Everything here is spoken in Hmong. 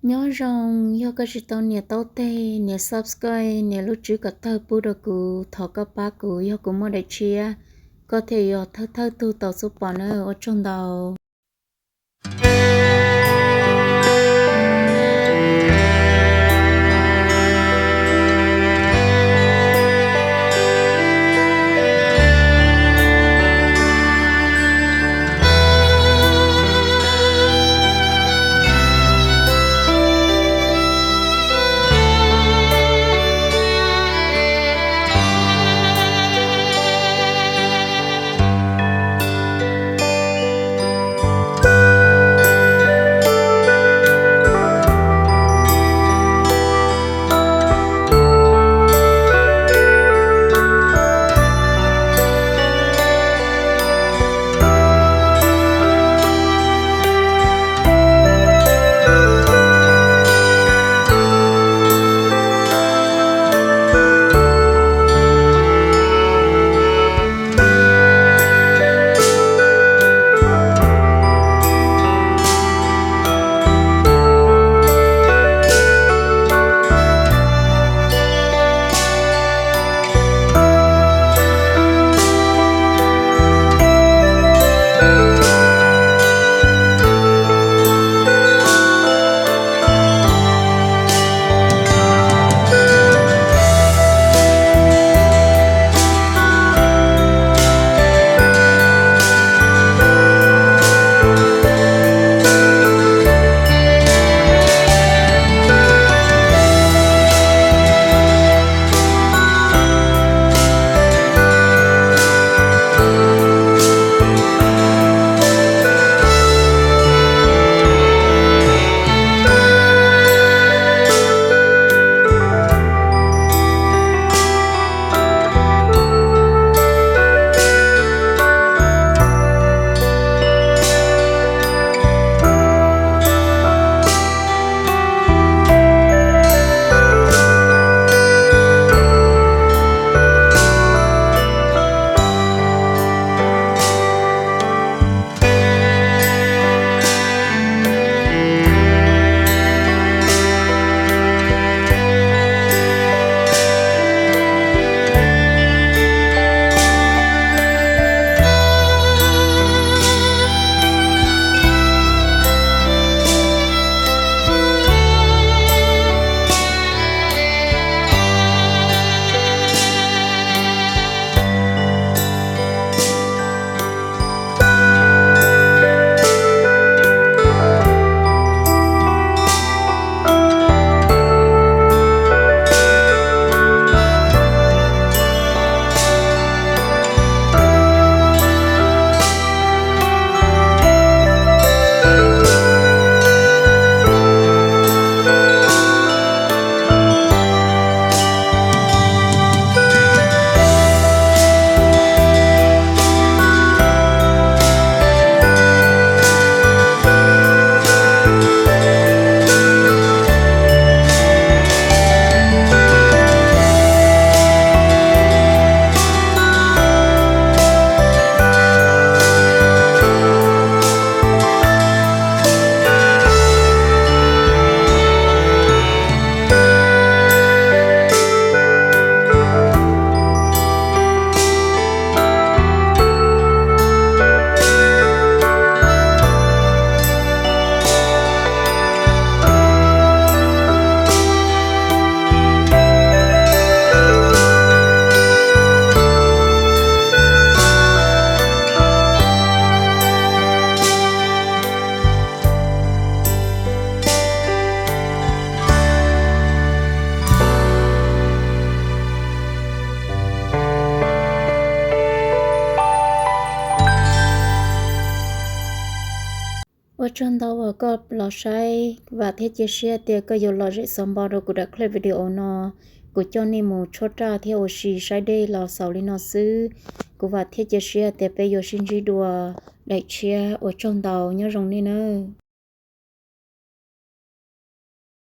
Nyob zoo, yog koj tsis tau nias taub teg, nias subscribe, nias lub tswb kom tawg pub rau kuv, thov koj pab kuv, yog kuv muaj daim tshiab, koj thiaj yuav thawj thawj tug tau xub pom na, ua tsaug ntau. Ua tsaug ntau uas koj los saib, vam thiab cia siab tias koj yuav lom zem xov npo rau kuv daim clip video no. Kuv coj nej mus tshuab raj thiab ua si saib dej los xaus li no xwb. Kuv vam thiab cia siab tias peb yuav sib ntsib dua daim tshiab, ua tsaug ntau, nyob zoo nej nawb.